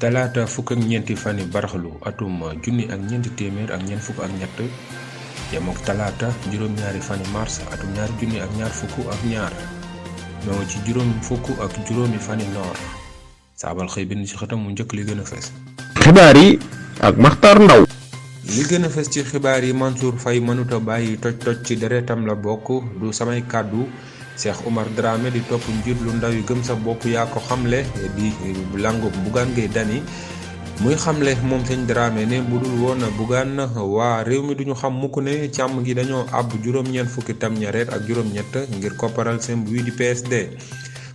talaata fukk ak ñeenti fani baraxlu atum junni ak ñeenti téeméer ak ñeent fukk ak ñett yemook talaata juróom-ñaari fani mars atum ñaari junni ak ñaar fukk ak ñaar ñoo ci juróom fukk ak juróomi fani noor saabal xëy bind ci xëtam mu njëkk li gën a fes xibaar yi ak Maxtar Ndaw. li gën a fes ci xibaar yi Mansour Faye mënuta bàyyi toj ci deretam la bokk du samay kàddu Cheikh Oumar Dramé di topp njiit lu ndaw yi gëm sa bopp yaa ko xamle di langu Bougane Gueye Dany muy xamle moom sëñ Dramé ne bu dul woon Bougane waa réew mi duñu xam mukk ne càmm gi dañoo àbb juróom-ñeent fukki tamñareet ak juróom-ñett ngir kopparal semb wi di PSD.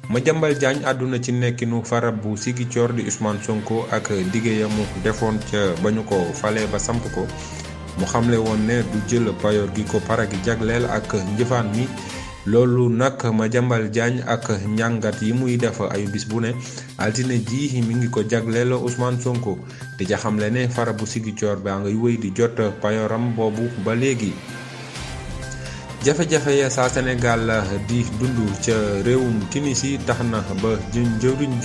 Madiambal Diagne àdduna ci nekkinu farab bu Ziguinchor di Ousmane Sonko ak dige ya mu defoon ca ba ñu ko falee ba samp ko mu xamle woon ne du jël payoor gi ko para gi jagleel ak njëfaan mi loolu nag Madiambal Diagne ak njàngat yi muy def ayu bis bu ne altine ji mi ngi ko jagleel Ousmane Sonko di ja xamle ne farab bu Ziguinchor baa ngay wéy di jot payooram boobu ba léegi. jafe-jafe ya saa Sénégal di dund ca réewum Tunisie tax na ba jëwriñ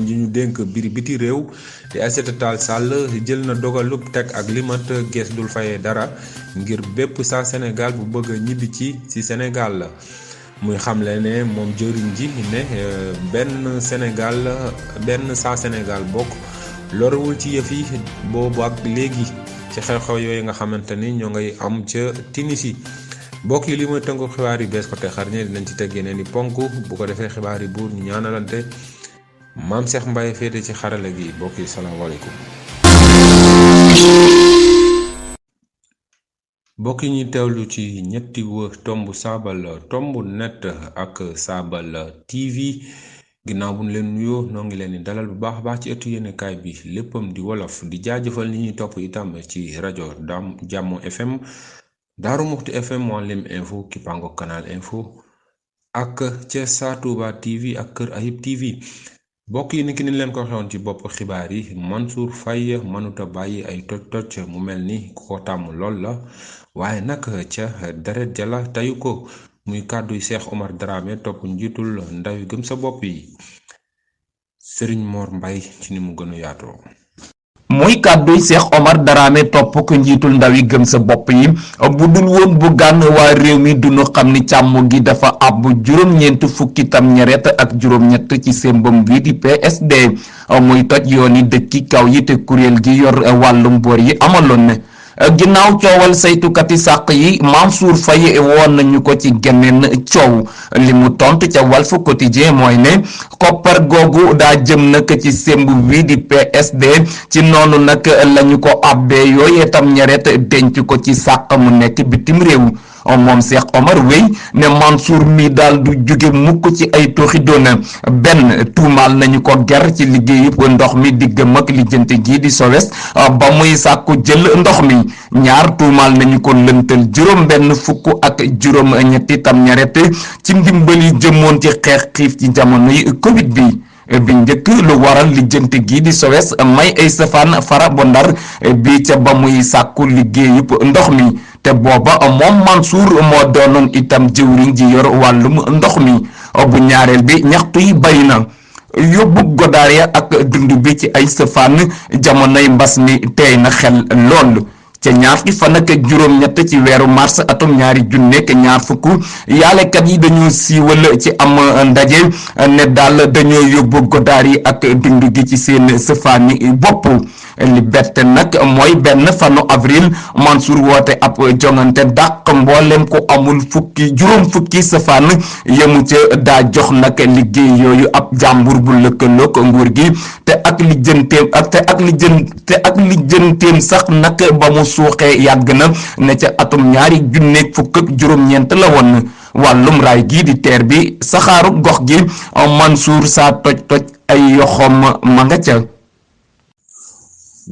ji ñu dénk biti réew di Aïssata Tall Sall jël na dogalub teg ak limat gees dul fayee dara ngir bépp saa Sénégal bu bëgg a ñibbi ci Sénégal la muy xamle ne moom jëwriñ ji ne benn saa Sénégal bokk lorewul ci yëf yi boobu ak léegi ci xew-xew yooyu nga xamante ni ñoo ngay am ca Tunisie. mbokk yi li mooy tënku xibaar yi bees ko te xar ñe dinañ ci teg yeneen i ponk bu ko defee xibaar yi buur ñu ñaanalante maam Cheikh Mbaye féete ci xarala gi mbokk yi salaamaaleykum. mbokk yi ñuy teewlu ci ñetti tomb saabal tomb net ak saabal TV ginnaaw bu ñu leen nuyoo noo ngi leen di dalal bu baax a baax ci ëttu yéenekaay bi léppam di wolof di jaajëfal ñi ñuy topp itam ci rajo Jàmmo FM. Daaru Muxti FM Mouhalim info Kipango Canal info ak ca Sa Touba TV ak Kër Ayib TV bokk yi ni ki ni leen ko xewoon ci bopp xibaar yi Mansour Faye mënuta bàyyi ay toj mu mel ni ku ko tàmm lool la waaye nag ca deret jala tayu ko muy kàdduy Cheikh Oumar Dramé topp njiitul ndaw yi gëm sa bopp yi Serigne Mor Mbaye ci ni mu gën a yaatoo. muy kàdduy Cheikh Oumar Dramé topp ko njiitul ndaw yi gëm sa bopp yi bu dul woon Bougane waa réew mi duñu xam ni càmm gi dafa àbb juróom-ñeent fukki tam ñaret ak juróom-ñett ci sembam bi di PSD muy toj yoon yi dëkki kaw yi te kuréel gi yor wàllum boor yi amaloon ne ginnaaw coowal saytukati sàq yi Mansour Faye woon nañu ko ci geneen coow li mu tontu ca Walf Quotidien mooy ne koppar googu daa jëm nag ci semb wi di PSD ci noonu nag lañu ko abbee yooye tam ñaret denc ko ci sàq mu nekk bitim réew moom Cheikh Omar wéy ne Mansour mi daal du jóge mukk ci ay tooxi doona benn tuumaal nañu ko ger ci liggéeyub ndox mi diggam ak lijjanti gii di SONES ba muy sàkku jël ndox mi ñaar tuumaal nañu ko lëntal juróom benn fukk ak juróom ñetti tam ñaret ci ndimbali jëmoon ci xeex xiif ci jamono yi Covid bi njëkk lu waral lijjanti gii di SONES may ay safaan fara bo Ndar bi ca ba muy sàkku liggéeyub ndox mi te booba moom Mansour moo doonoon itam jëwriñ ji yor wàllum ndox mi bu ñaareel bi ñaxtu yi bari na yóbbu godaar ya ak dund bi ci ay safaan jamonoy mbas mi tey na xel lool ca ñaar fukki fan ak juróom-ñett ci weeru mars atum 2024 yaalekat yi dañoo siiwal ci am ndaje ne daal dañoo yóbbu godaar yi ak dund gi ci seen safaani bopp Liberté nag mooy benn fanu avril Mansour woote ab jongante dàq mboolem ko amul juróom fukki safaan yemu ca daa jox nag liggéey yooyu ab jàmbur bu lëkkaloog nguur gi te ak lijjanteem sax nag ba mu suuxee yàgg na ne ca atum 2000 ak juróom-ñeent la woon wàllum raay gii di teer bi saxaaru gox gi Mansour saa toj ay yoxom ma nga ca.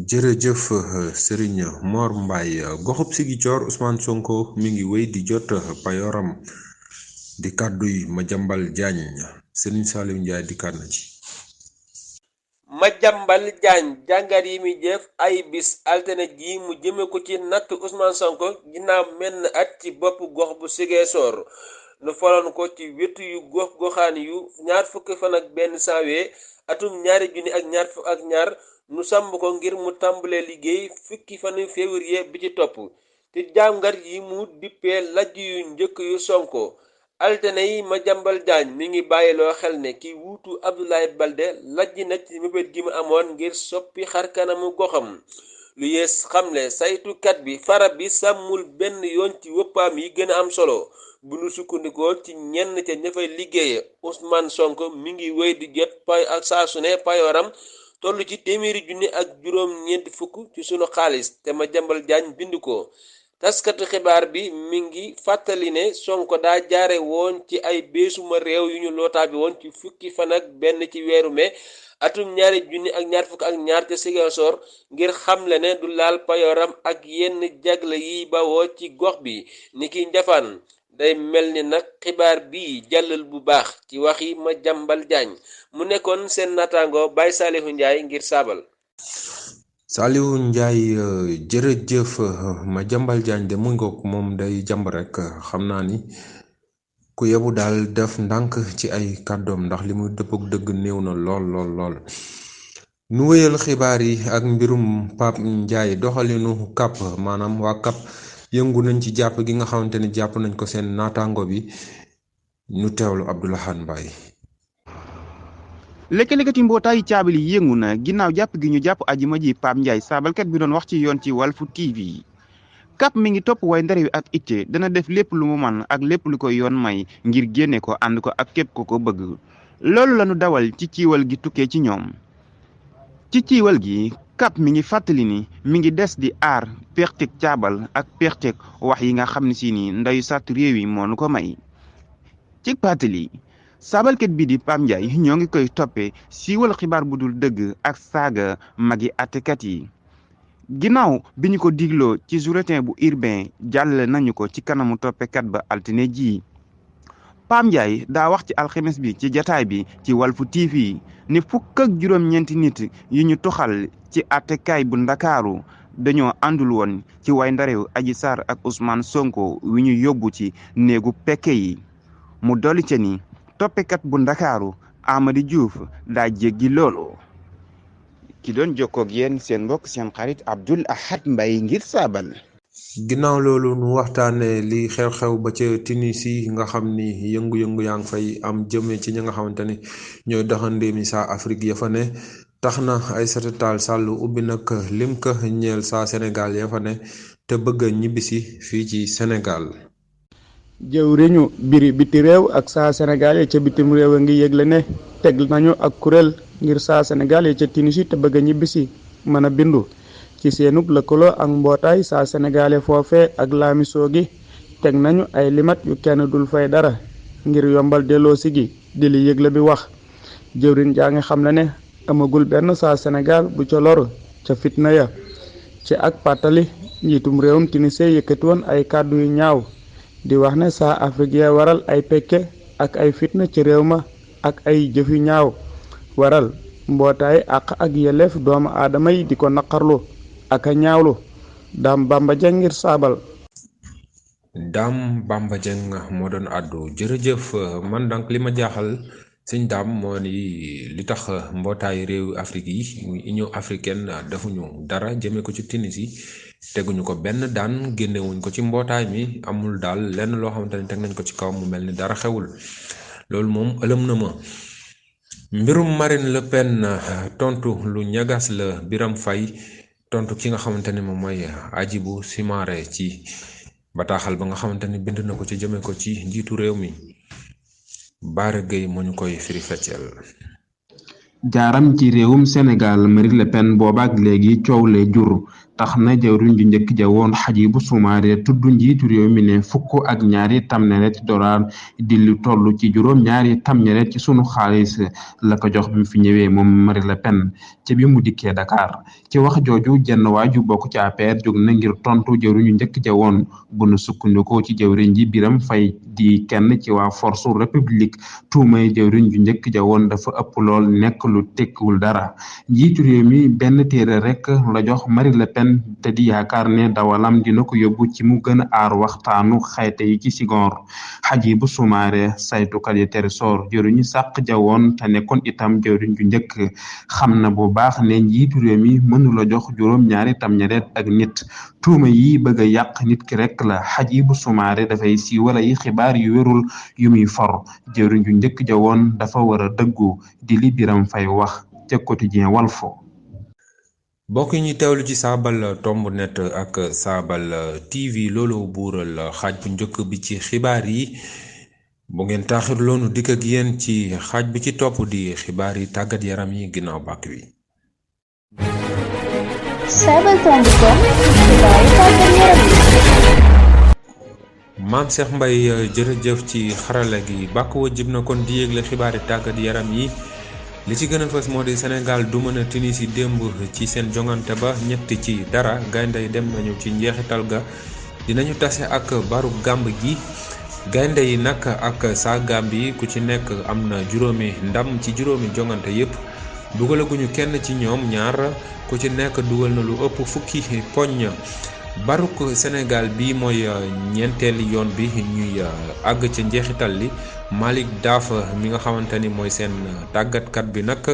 jërëjëf Serigne Mor Mbaye goxub Ziguinchor Ousmane Sonko mi ngi wéy di jot payoram di kàdduy Madiambal Diagne Serigne Saliou Ndiaye dikkaat na ci. Madiambal Diagne jàngat yi muy jëf ay bis altine ji mu jëme ko ci natt Ousmane Sonko ginnaaw menn at ci bopp gox bu Ziguinchor nu faloon ko ci wetu yu gox-goxaan yu 21 janvier atum 2022 nu sàmb ko ngir mu tàmbalee liggéey fukki fanu février bi ci topp ci jàngat yi mu dippee lajj yu njëkk yu Sonko. altine yi Madiambal Diagne mi ngi bàyyiloo xel ne ki wuutu Abdoulaye Baldé lajj na ci mébét gi mu amoon ngir soppi xarkanamu goxam. lu yees xamle saytukat bi farab bi sàmmul benn yoon ci wëppaam yi gën a am solo bu nu sukkandikoo ci ñenn ca ña fay liggéeye Ousmane Sonko mi ngi wéy di jot ak saa su ne payooram toll ci téeméeri junni ak juróom-ñeenti fukk ci sunu xaalis te Madiambal Diagne bind ko. taskatu xibaar bi mi ngi fàttali ne Sonko daa jaare woon ci ay beesuma réew yu ñu lootaabi woon ci fukki fan ak benn ci weeru mai atum 2022 ca Ziguinchor ngir xamle ne du laal payooram ak yenn jagle yi bawoo ci gox bi niki njafaan day mel ni nag xibaar bi jàllal bu baax ci waxi Madiambal Diagne mu nekkoon seen naataango Baye Salihu Ndiaye ngir saabal. Saliou Ndiaye jërëjëf Madiambal Diagne de mu ngoog moom day jàmb rek xam naa ni ku yebu daal def ndànk ci ay kàddoom ndax li muy dëppog dëgg néew na lool. nu wéyal xibaar yi ak mbirum Pape Ndiaye doxalinu CAP maanaam waa CAP yëngu nañ ci jàpp gi nga xamante ni jàpp nañ ko seen naataango bi ñu teewlu Abdoulaye Mbaye. léegi-léegi mbootaayu caabali yëngu na ginnaaw jàpp gi ñu jàpp ajuma ji Pape Ndiaye saabalkat bi doon wax ci yoon ci Walfu TV. CAP mi ngi topp way ndare wi ak itte dana def lépp lu mu man ak lépp lu ko yoon may ngir génne ko ànd ko ak képp ko bëgg loolu lañu dawal ci ciiwal gi tukkee ci ñoom. ci ciiwal gi CAP mi ngi fàttali ni mi ngi des di aar peexteg caabal ak peexteg wax yi nga xam ne si ni ndeyu sàtt réew yi moo nu ko may. ci pàttali saabalkat bi di Pape Ndiaye ñoo ngi koy toppee siiwal xibaar bu dul dëgg ak saaga magi àttekat yi. ginnaaw bi ñu ko digloo ci bulletin bu urbain jàllale nañu ko ci kanamu toppekat ba altine ji. Pape Ndiaye daa wax ci alxames bi ci jataay bi ci Walfu TV ni fukk ak juróom-ñeenti nit yu ñu toxal ci àttekaay bu Ndakaaru dañoo àndul woon ci way ndarew Adji Sarr ak Ousmane Sonko wi ñu yóbbu ci néegu pekke yi. mu dolli ca ni toppekat bu Ndakaaru Amady Diouf daa jéggi loolu. ki doon jokkoog yéen seen mbokk seen xarit Abdoul Ahad Mbaye ngir saabal. ginnaaw loolu nu waxtaane li xew-xew ba ca Tunisie nga xam ni yëngu-yëngu yaa ngi fay am jëme ci ñi nga xamante ni ñooy doxandéemi saa Afrique ya fa ne tax na Aïssata Tall Sall ubbi nag lim ka ñeel saa Sénégal ya fa ne te bëgg a ñibbisi fii ci Sénégal. jëwriñu biri biti réew ak saa Sénégal yi ca bitim réew a ngi yëgle ne teg nañu ak kuréel ngir saa Sénégal yi ca Tunisie te bëgg a ñibbisi mën a bindu ci seenug lëkkaloo ak mbootaay saa Sénégalais foofe ak laamisoo gi teg nañu ay limat yu kenn dul fay dara ngir yombal delloosi gi di li yëgle bi wax. jëwriñ jaa ngi xam ne amagul benn saa Sénégal bu ca loru ca fitna ya ci ak pàttali njiitum réewum Tunisie yëkkati woon ay kàddu yu ñaaw di wax ne saa Afrique ya waral ay pekke ak ay fitna ci réew ma ak ay jëf yu ñaaw waral mbootaay àq ak yelleef doomu aadama yi di ko naqarlu ak a ñaawlu Dame Bamba Dieng ngir saabal. Dame Bamba Dieng moo doon àddu jërëjëf man donc li ma jaaxal sëñ Dame moo ni li tax mbootaayu réewu Afrique yi muy Union africaine defuñu dara jëmee ko ci Tunisie teguñu ko benn daan génnewuñ ko ci mbootaay mi amul daal lenn loo xamante ni teg nañ ko ci kaw mu mel ni dara xewul loolu moom ëlëm na ma. mbirum Marine Le Pen tontu lu ñagas la Biram Faye tontu ki nga xamante ni moom mooy Hadjibou Soumaré ci bataaxal ba nga xamante ni bind na ko ci jëmee ko ci njiitu réew mi Bara Gueye moo ñu koy firi fecceel. jaaram ci réewum Sénégal Marine Le Pen boobaak léegi coow le jur tax na jawriñ ju njëkk ja woon Hadjibou Soumaré tudd njiitu réew mi ne fukk ak ñaari tamñaret dollar di lu toll ci juróom ñaari tamñaret ci sunu xaalis la ko jox bi mu fi ñëwee moom Marine Le Pen ci bi mu dikkee Dakar ci wax jooju jenn waaju bokk ci APR jóg na ngir tontu jawriñ ju njëkk ja woon bu nu sukkandikoo ci jawriñ ji Biram Faye di kenn ci waa force république tuumay jawriñ ju njëkk ja woon dafa ëpp lool nekk lu tekkiwul dara njiitu réew mi benn téere rek la jox Marine Le Pen pen te di yaakaar ne dawalam dina ko yóbbu ci mu gën a aar waxtaanu xayte yi ci Ziguinchor. Hadjibou Soumaré saytukat yi Trésor jëruñu sàq jawoon te nekkoon itam jëruñ ju njëkk xam na bu baax ne njiitu réew mi mënula jox juróom-ñaari tamñareet ak nit tuuma yi bëgg a yàq nit ki rek la. Hadjibou Soumaré dafay siiwal ay xibaar yu wérul yu muy for jëruñ ju njëkk jawoon dafa war a dëggu di li Biram Fay wax ca quotidien Walf. bokk ñi teewlu ci saabal tomb net ak saabal TV loolu buural xaaj bu njëkk bi ci xibaar yi bu ngeen taaxir loonu dikk ak yéen ci xaaj bi ci topp di xibaar yi tàggat yaram yi ginnaaw bàkk wi. Saabal.com xibaar yi tàggat yaram yi. Maam Cheikh Mbaye jërëjëf ci xarala gi bàkk wa jib na kon di yégle xibaar yi tàggat yaram yi. li ci gën a fës moo di Sénégal du mën a Tunisie démb ci seen jongante ba 3-0 gaynde yi dem nañu ci njeexital ga dinañu tase ak baru gàmb gi gaynde yi nag ak saa gàmb yi ku ci nekk am na juróomi ndam ci juróomi jongante yépp dugalaguñu kenn ci ñoom ñaar ku ci nekk dugal na lu ëpp fukki poñ baruk Sénégal bi mooy ñeenteeli yoon bi ñuy àgg ca njeexital li Malick Daaf mi nga xamante ni mooy seen tàggatkat bi nag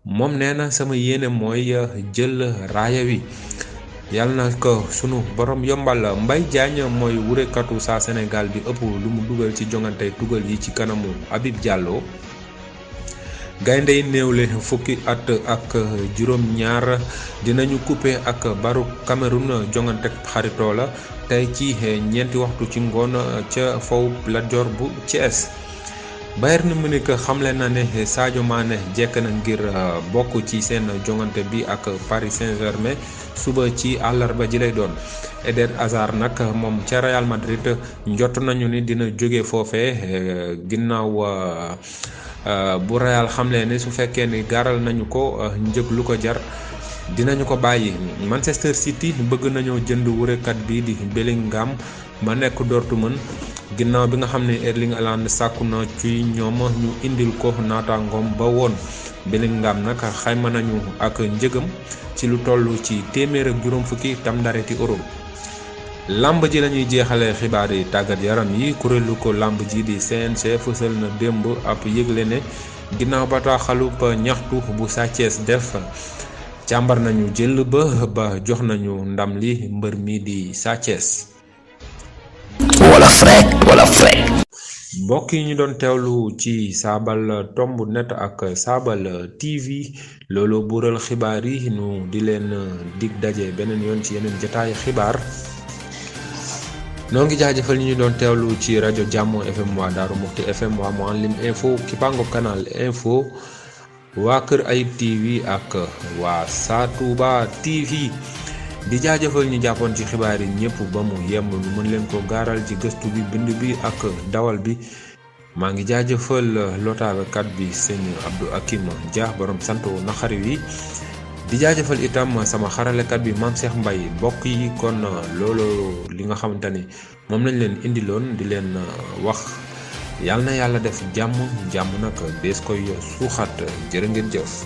moom nee na sama yéene mooy jël raaya wi yàlla na ko sunu borom yombal. Mbaye Diagne mooy wurekatu saa Sénégal bi ëpp lu mu dugal ci jongante tugal yi ci kanamu Habib Diallo. gaynde yi néewle fukki at ak juróom-ñaar dinañu coupé ak baru Cameroun jongante xaritoo la tey ci ñeenti waxtu ci ngoon ca faw Lat Dior bu Thiès. Bayern Munich xamle na ne Sadio Mané jekk na ngir bokk ci seen jongante bi ak Paris Saint-Germain suba ci àllarba ji lay doon. Eden Hazard nag moom ca Real Madrid njott nañu ni dina jóge foofee ginnaaw bu Real xamle ne su fekkee ni gaaral nañu ko njëg lu ko jar dinañu ko bàyyi. Manchester City bëgg nañoo jënd wurekat bi di Bellingham ma nekk Dortmund ginnaaw bi nga xam ne Erling Haaland sàkku na ci ñoom ñu indil ko naataangoom ba woon. Bellingham nag xayma nañu ak njëgam ci lu toll ci téeméer ak juróom fukki tamdareti euro. lamb ji lañuy jeexale xibaar yi tàggat yaram yi kuréelu ko lamb ji di CNG fësal na démb ab yëgle ne ginnaaw bataaxalub ñaxtu bu Sa Thiès def càmbar nañu jël ba jox nañu ndam li mbër mi di Sa Thiès. wala frek mbokk yi ñu doon teewlu ci saabal tomb net ak saabal TV loolu buural xibaar yi nu di leen dig daje beneen yoon ci yeneen jotaayu xibaar. noo ngi jaajëfal ñi ñu doon teewlu ci rajo Jàmmo FM waa Daaru Muxti FM waa Mouhalim Info Kipango Canal Info waa Kër Ayib TV ak waa Sa Touba TV di jaajëfal ñi jàppoon ci xibaar yi ñëpp ba mu yemb nu mën leen ko gaaral ci gëstu bi bind bi ak dawal bi maa ngi jaajëfal lotaabekat bi sëñ Abdou Akim Dia borom sant wu naxari wi di jaajëfal itam sama xaralekat bi Maam Cheikh Mbaye mbokk yi kon loolu li nga xamante ni moom lañ leen indiloon di leen wax yàlla na yàlla def jàmm nag dees koy suuxat jërë ngeen jëf.